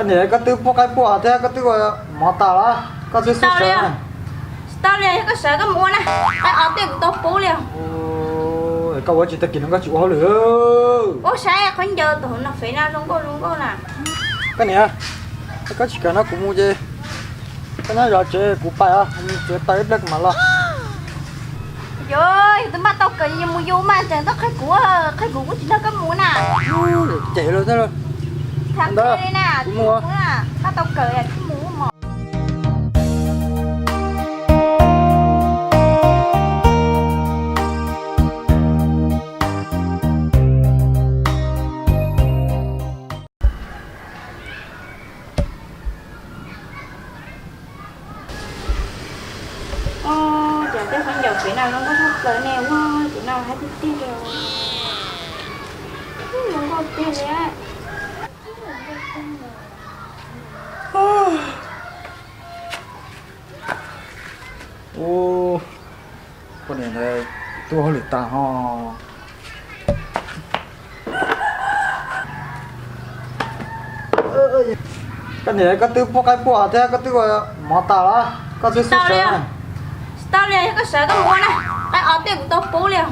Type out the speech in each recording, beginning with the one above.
Koj niam, koj twb pub qaib pub os thiab koj twb ua mov tas los koj twb xub sawv na? Tsis tau li, yog koj sawv koj mus ua na, qaib os tej kuv tau pub li. Koj ua tsis tag kis no koj tsis ua hauj lwm. Ua saib qhov ncaws tom hauv no fev no zoo nkauj zoo nkauj na. Koj niam, koj tsis kam no kuv mus ces koj nyob zov tsev kuv pais os, mus txiav taws ib pliag kuv mam los. Yog, yog tus npaj tau kawm yus mus yus mas tseem tuaj qhia kuv, qhia kuv kuj tsis nrog koj mus na. Cem luag thiab. Tham ntawd li na, kuv mus. Npaj tau kawm kuj mus mos. Cov tej qhov ncaws pem no zoo nkauj tshaj plaws ne, ua cov no hais tiag tiag li. Zoo nkauj tiag li. Ua, poj niam ntawd tuaj hauj lwm tas ho. Koj niam, koj twb pub qaib pub os thiab koj twb ua mov tas los koj twb xub sawv na? Tsis tau li, yog koj sawv koj mus ua na, qaib os tej kuv tau pub li.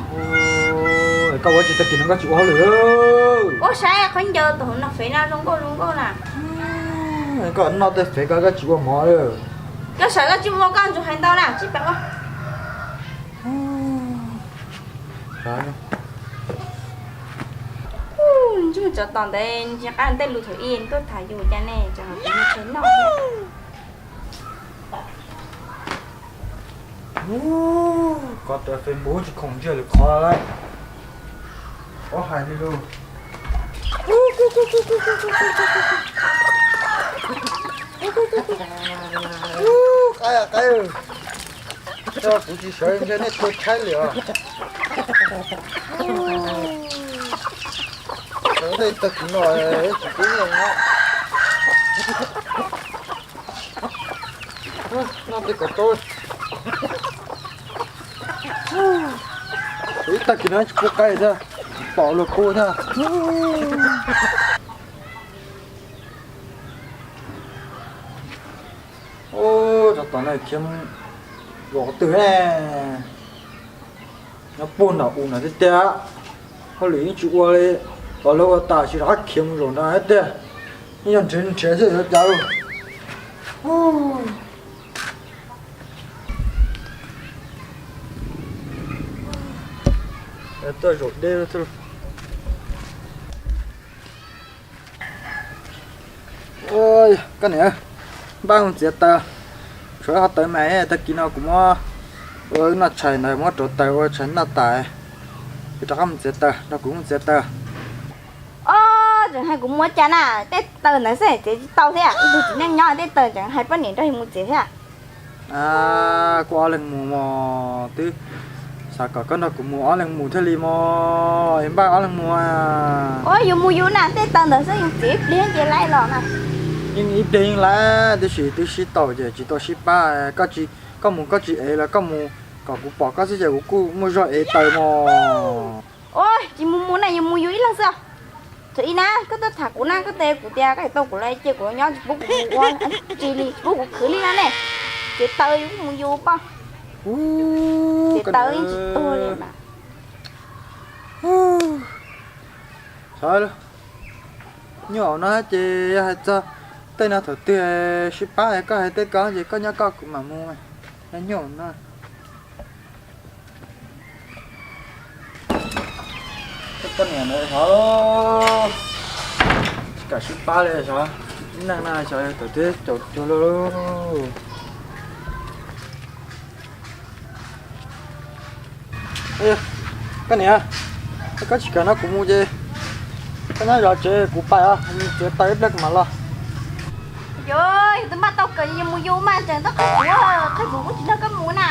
Koj ua tsis tag kis no koj tsis ua hauj lwm. Ua saib qhov ncaws tom hauv no fev no zoo nkauj zoo nkauj na. Koj noj tej fev ko koj tsis ua mov li. Koj sawv koj tsis ua koj ntsuag hais ntau na tsis pam ua. Ntsej muag tsov tom ntawd ntsia qab tej lus thaum ub tuaj tham yus cas ne, tsov tom ntawd noj. Koj tus Facebook tsis khoom ntsiag lwm qhov lawm. Ob hais li lus. Qaib, qaib, kuv tsis sawv ntshe nej tuag tshaib li os. Sawv tej tag kis no tsis pub noj na. Noj tej kom tau. Ib tag kis no tsis pub qaib thiab, tsis pom luag pub thiab. Ub, tsov tom no khiav los qhov twg ne? Nyob puag nram u no tiag tiag. Hauj lwm yeej tsis ua li, los lawv ua tas tsis rov qab khiav mus zaum nrad tiag. Yeej yog nrhiav nrhiav xwb yuav cas. Tuaj zaum deb. Koj niam, npaj mus txiav taws, tshuav qhov taws mas tag kis no kuv muab ua noj tshais ntawd muab rauv taws ua tshais noj tas, wb rov qab mus txiav taws, nrog kuv mus txiav taws. Ob, tseem hais kuv mus ua cas na, tej taws ntawd xwb txiav tsis tau thiab, ib tug txiv neej nyob tej taws tseem hais poj niam nrog yus mus txiav thiab. Kuv ob leeg mus mos, twb xav kom koj nrog kuv mus ob leeg mus thiaj li mos, es npaj ob leeg mus. Ua yus mus yus na, tej taws ntawd xwb yus txiav ib pliag ces laib los na. Yeej ib pliag yeej laib, tiam sis twb sib tau ces tsis tau sib pab. Koj mus koj tsis ev los koj mus kom kuv pom koj xwb ces kuv kuj muaj zog ev taws mos. Ua, tsis mus mus na, yus mus yus ib leeg xwb. Thaum ub na koj tuaj tham kuv na, koj teb kuv tias koj tau kuv lawm ces kuv nyob tsis pub kuv mus ua tsi li, tsis pub kuv khwv li no ne. Ces taws yus mus yus poj. Ces taws yeej tsis tuag li mas. Nyob no ces yog hais txog tej no thaum twg sib pab koj hais tej ko ces koj nyob koj kuv mam mus. Nyob no poj niam ntawd xyov tsis kam sib pab li xyov, ib neeg no xyov thaum twg caum cuag li. Koj niam, koj tsis kam no kuv mus ces koj nyob zov tsev kuv pais os, mus txiav taws ib pliag kuv mam los. Yog, yus twb npaj tau kawm yus mus yus mas tseem tuaj qhia kuv, qhia kuv kuj tsis nrog koj mus na.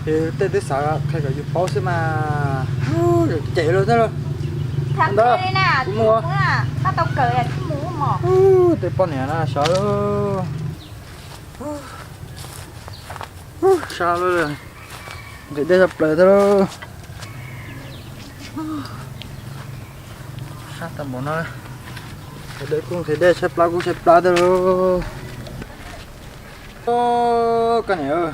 Tej twb xav qhia kom yus paub xwb mas. Cem luag thiab. Tham ntawd li na, kuv mus, npaj tau kawm kuj mus mos. Tej poj niam no xyov. Sab lawm, nqis dej tshaj plaws thiab lauj. Sab tag npaum no. Nqhis dej kuj nqhis dej, tshaib plab kuj tshaib plab thiab lauj. Koj niam,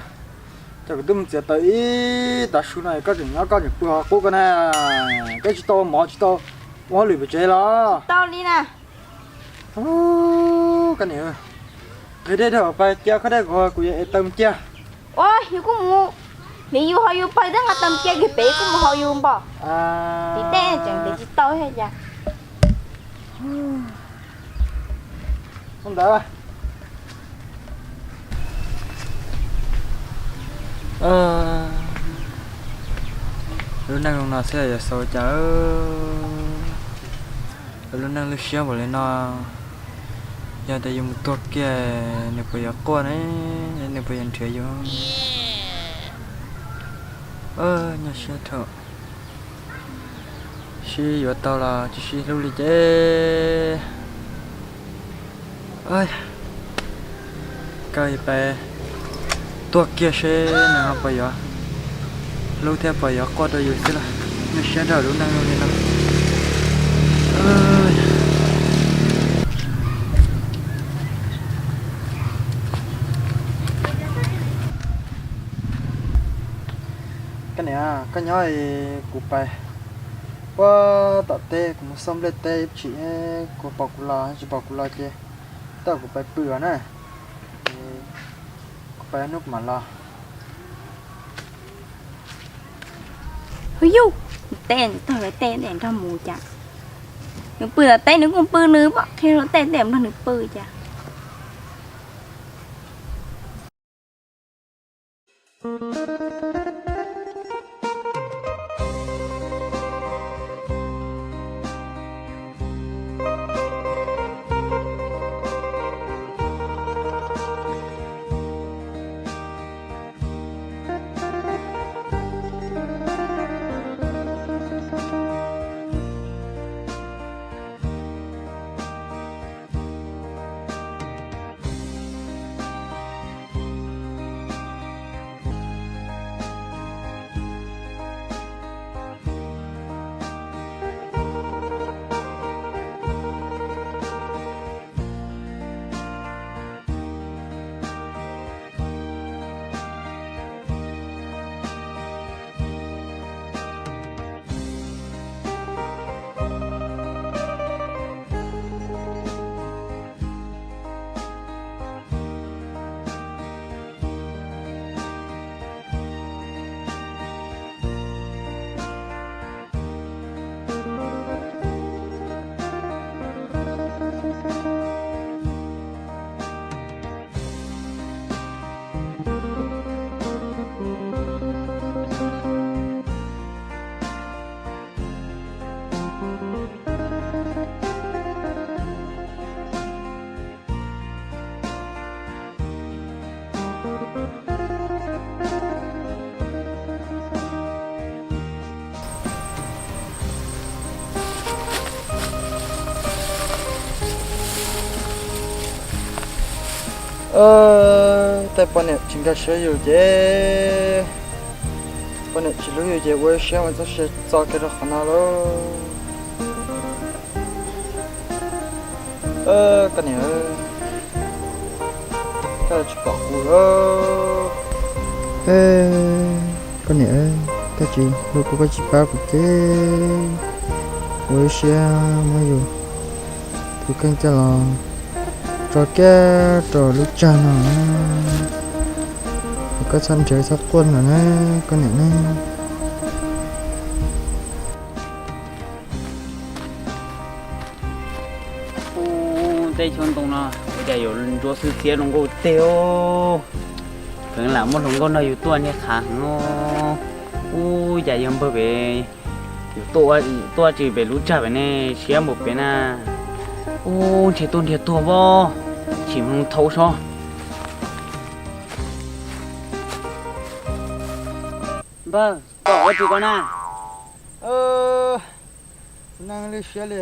cas kuv twb mus txiav tau ib tav su no koj tseem nyob koj tseem pw hauv qub koj na. Koj tsis tau ua mov tsis tau ua hauj lwm pem tsev los? Tau li na. Koj niam, nqhis dej dhau pais cia koj dej kuv, kuv yuav ev taws mus cia. Ua yus kuj mus, yus haus yus pais twb nqa taws mus cia kiag pem kuj mus haus yus npom. Tim tej tseem nqhis tsis tau thiab cas. Ntawd, lub neej no xwb yuav xaus cas. Lub neej lub siab npaum li no, yog tias yus mus tuag kiag nws puas yuav quaj ne, nws puas yuav nrhiav yus? Nyuaj siab dhau. Sib yuav tau los tsis sib hlub li ces kaw pais tuag kiag seb nws ho puas yuav hlub thiab puas yuav quaj rau yus xwb lauj. Nyuaj siab dhau lub neej li no. Koj niam, koj nyob es kuv pais puag tom teb, kuv mus xauj nplej teb ib chim, kuv pom kuv los tsis pom kuv los ces tau kuv pais pw os na. Kuv pais hnub kuv mam los. Hwv yus, teb tag lawv tej nrog mus cas. Nws pw tom teb nws kuj pw nws, pom qhia rau tej tej nrog nws pw cas. Tej poj niam tsis nkag siab yus ces, poj niam tsis hlub yus ces ua ib siab mus txoj sia txo kiag rau qhov no lauj. Koj niam, koj tsis pom kuv lauj. Koj niam, koj tsis hlub kuv, koj tsis pab kuv ces ua ib siab muab yus tus kheej coj los tso kiag rau lub tsag no. Koj txhob nrhiav txhob quaj no na, koj niam ne. Ub, tej xyoob ntoo no ua cas yuav ntsuab xwb txiab zoo nkauj teg os. Kheev lam muaj hluas nkauj nrog yus tuaj niaj qhav heev os. Ub, cas yog npawg pem, yus tuaj tsis pem lub tsag pem ne, siab npaum pem na. Ub, ntshe tuaj ntiag tuag pob, chim mus thauj sob. Npawg, koj ua tsis koj na. Neeg li siab li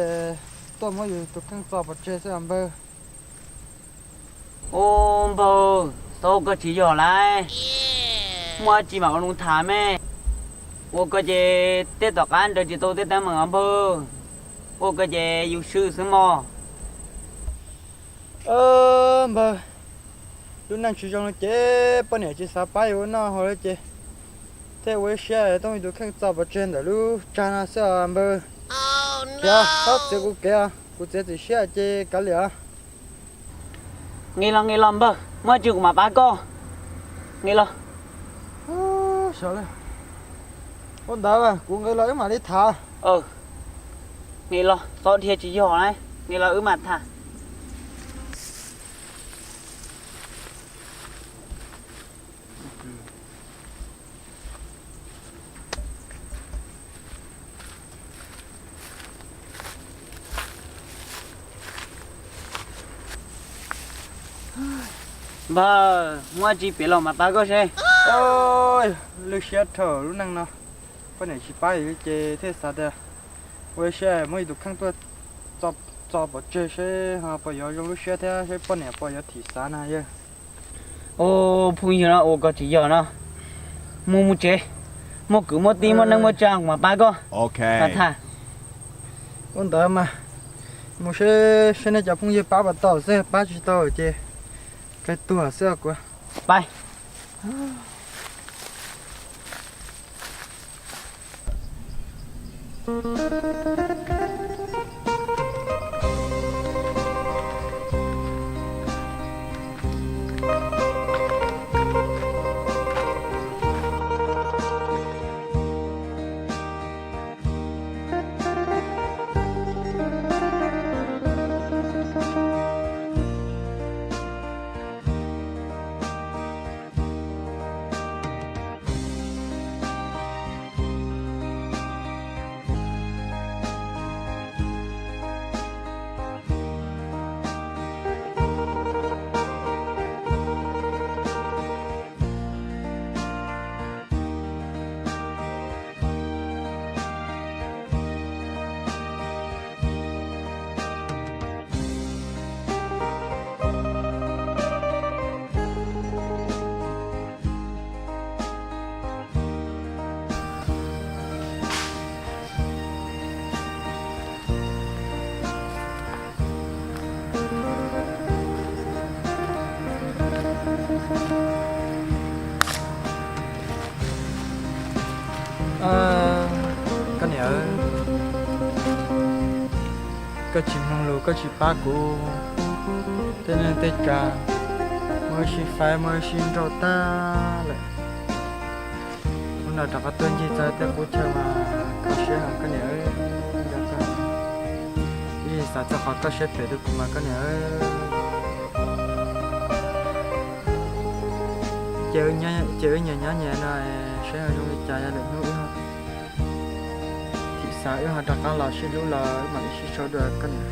tuaj muab yus tus kheej txo pov tseg xwb os npawg. Ub npawg, xav ua koj tsis yog lauj. Muaj dab tsi mam ua lus tham me. Ua koj ces tej tom qab nrhiav tsis tau tej teeb meem os npawg. Ua koj ces yus swm xwb mog. Npawg, lub neej tsis zoo li ces poj niam tsis xav pab yus ua noj haus li ces thiaj ua ib siab tuaj mus ib tus kheej txo pov tseg ntawm lub tsag no xwb os npawg. Khiav, txhob txiav kuv kev os, kuv txiav txim siab ces kav liam os. Nqis los nqis los npawg, muaj tsis kuv mam pab koj. Nqis los. Ua ntawd kuv nqis los wb mam li tham. Nqis los, txhob dhia tsis yog na, nqis los wb mam tham. Npawg, muaj tsis piav los mas pab koj seb. Lwj siab dhau lub neej no, poj niam tsis pab li ces thiaj xav tias ua ib siab muab ib tus kheej tuaj txo pov tseg seb ho puas yuav zoo lub siab thiab seb poj niam puas yuav thim xav na yawg. Ua phooj ywg no ua koj tsis yog no, mus mus tsev, muaj kwv muaj tij muaj neej muaj tsa kuv mam pab koj. Tham. Ua ntawd mas mus seb, seb nej cov phooj ywg pab puas tau xwb, pab tsis tau ces cia tuag xwb kuv. Pab. Koj niam, koj tsis mloog lus, koj tsis pab kuv, tej neej tej tsa muab wb sib faib muab wb sib nrauj tag lawm. Hnub no rov qab tuaj ncig txog tej qub chaw mas kho siab koj niam. Ib xav txog qhov koj siab phem rau kuv mas koj niam. Ces wb nyias nyob nyias no, seb zoo li cas yog lwm hnub wb thim xav wb ho rov qab los sib hlub los wb mam li sib sau dua koj niam.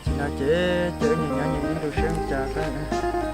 Tam sim no ces ces wb nyias nyob nyias ib ntus seb zoo li cas koj niam.